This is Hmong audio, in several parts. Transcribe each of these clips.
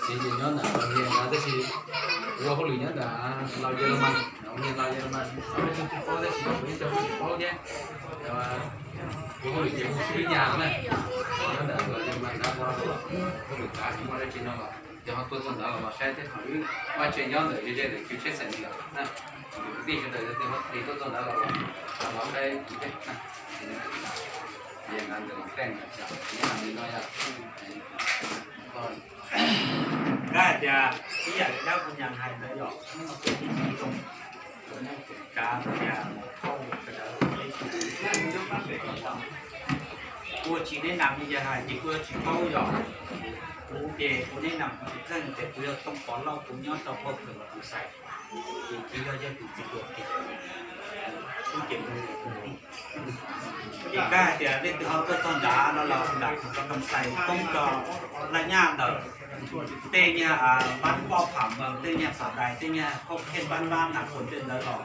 Ces nyob ntawm Los Nias ntawd tab sis ua hauj lwm nyob ntawm Los Yas Las Mas, Los Yas Las Mas, peb tug tsis paub tab sis kuv ib tug tsis paub thiab. Ua hauj lwm ces hu xib nyas na, nyob ntawm Los Yas Las Mas ntawd ua hauj lwm kav tsis muaj dab tsi no los yog ho tuaj txog ntawd los saib thiab, qhov wb vaj tse nyob ntawm ze ze ntawm Kiv Tsheb Xais Nis na. Kwv tij sawv daws yog tias ho tig tuaj txog ntawd los los saib thiab. Ntawm Los Teej ntawd li no yog Kab hais tias ib yam li dab kuv nyas hais ntawd yom, hnub no kuv tsis zoo, kuv tseem tsav tias mus thauj sawv daws peb sib nyob pab pem los. Kuv tsis neb nam li yog hais ces kuv yuav tsis paub yom. Kuv ces kuv neb nam kuv tsis txeeg tias kuv yog Tooj Pov Lauj, kuv nyob rau Paj Kawm los kuv xais, ces kuv yog yog tus txiv tuam kiag. Kuv ces mus Ces kab hais tias leej twg ho tuaj txog nrad no los nram Kab Xais poob rau laj nyaj ntawm tej nyuag npab poj pham mas tej nyuag xav dais tej nyuag khauj khej npab npab nas kuam tej ntawd los,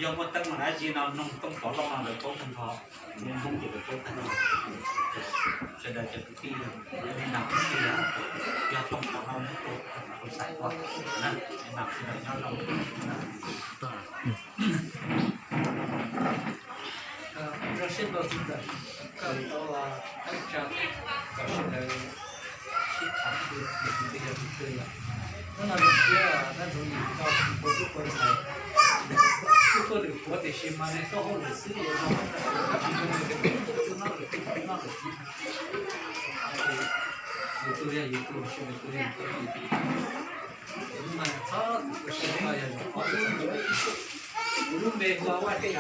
yog muaj teeb meem dab tsi no noog Tooj Pov Lauj no lawv paub tag nrho, Hmoob ces lawv paub tag nrho. Sawv daws cov kwv tij, nej nam kwv tij yog Tooj Pov Lauj nyob rau Kab Xais tuaj na, nej nam sawv daws nyob zoo. Zoo siab ntau txiv ntxawm, koj tau teb tsa kom sawv daws sib tham twg yog tus twg yom. Hnub no zoo siab dab ntxuv yim tau ua tub ua ntxhais, kuj tuaj lwm puav tiam sis mas nej tuaj hauj lwm xwb yuav zoo, tab sis zoo li tias kuv tuaj noj lwm tus, noj lwm tus, yus tus yog yus tus, sawv daws tus yog yus tus. Hnub no txhob txwm ua si, hnub no yog zaum ob txog ntawm kuv lub npe hu ua Vaj Kev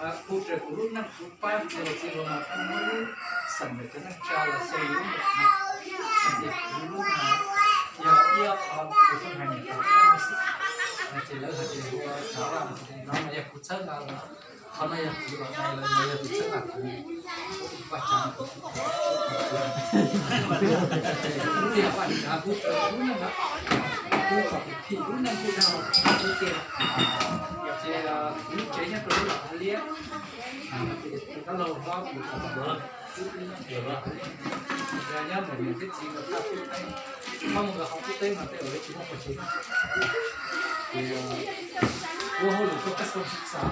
Av, hu raws kuv lub neej kuv pab txiv laus txiv hluas mas kuj muab lub xeem ntawm cov neej tsa los xyaw lub npe no. Ces kuv lub no yog ib qho kuv txoj hais niam tais xwb, ces lawv hais tias hu ua Tsav Vaj, no mas yog kuv txhawb nqa los, qhov no yog kuv los dai lawv, yog kuv txhawb nqa kuv, Vaj Tsav no kuv, kuv yog Vaj Tsav, kuv raws kuv lub neej no, kuv kom kuv phim lub neej kuj dag kuv tiag. Ces kuv lub tsev nyob rau lub Los Hav Liab, ces tus dab laug hlob kuv qhov ntawd, nyob ntawm niam thiab txiv nkawd thaj qub teeb, hlob mus nkawd qhov qub teeb mas tej zaum lawv tsis muaj pov tsev. Ces ua hauj lwm rau kab xoo xav,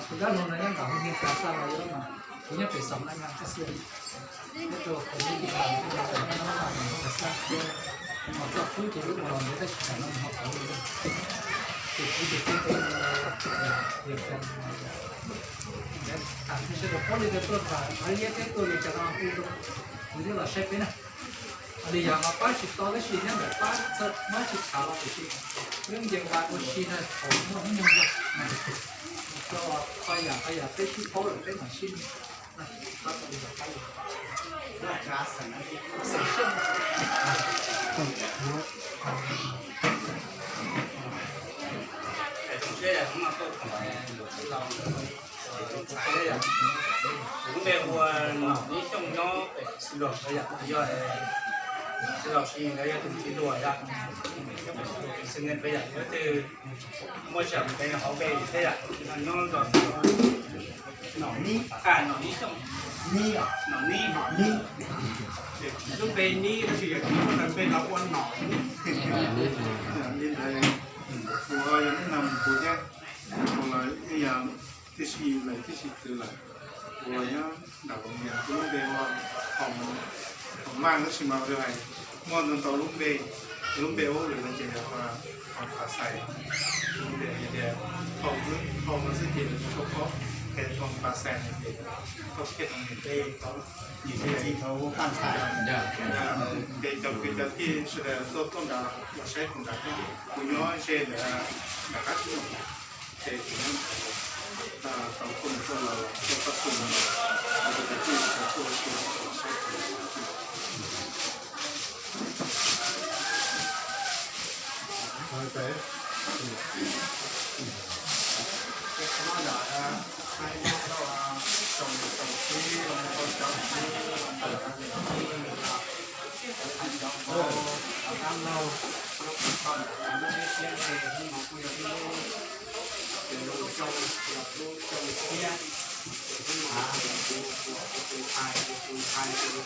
tus dab laug no nyob nram hauv niag kas xaj no mas, kuv nyob pem xav na nyob kab xoo, nyob rau qhov kas xaj, mas txoj qub ces lub ua los ntawd tab sis tam no ho kauv li, ces kuv ces peb peb, tam sawv daws paub li tias tuaj nram Hav Liab peb tuaj li cas no kuv thiaj los saib peb na. Li yog mas pab tsis tau tab sis nyob ntawm pab txhawj muab tsis tham los tiam sis wb nce nqa ua si na thaum muaj hnub nyoog zog, rau qhov yam qhov yam peb sib paub lawm peb mam sib nug. Kuv lub npe hu ua Nom Nib Xyooj nyob pem Xwm Luag, yog Xwm Luag, Xwm Luag yog tus txiv hluas yom, nyob pem Xwm Luag, Xwm Luag yog tus muaj tseem npe hauv npe thiab yom, nyob Nom Nib, Nom Nib Xyooj, Nom Nib, lub npe Nib tab sis yog tsis muaj npe no ua Nom Nib. Li ntawd, kuv yog Nib Nom kuv thiab, kuv los yog tib si lawm tib si twv lawm, kuv los nyob nram Loos Nias, kuv lub npe ua Hom Maj tab sis mas hais muaj ntau ntau lub npe, lub npe ua hauj lwm no ces yog Hom Pas Xais, lub npe tias Hom, Hom no xwb ces lawv tsis tau paub, ces Hom Pas Xais no ces tau kiag tus niam tej tau, niam tej txiv tau Paj Xais, ces cov kwv cov tij sawv daws tuaj tuaj nrad los saib kuv nrad thiab, kuv nyob ze ntawm nram qab tsib no. Ces kuv nyob tau tuaj mus tuaj los tuaj txog xwb no, kuv cov kwv cov tij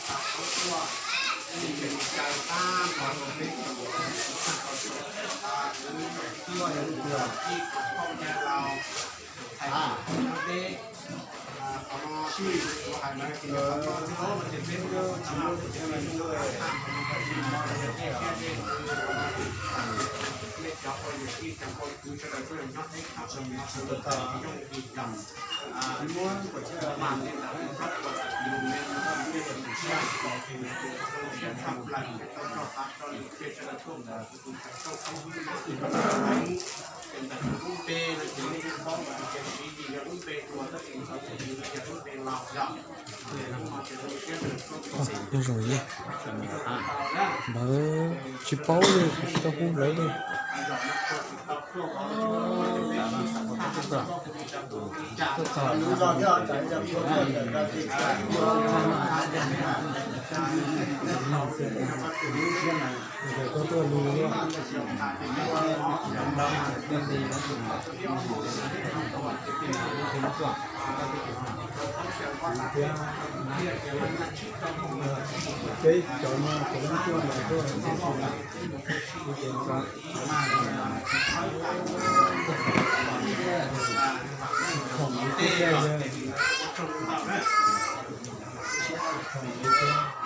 tau tuaj ua si los saib kuv. Nyob zoo, lawv tsis paub li, kuv tsis tau hu lawv li.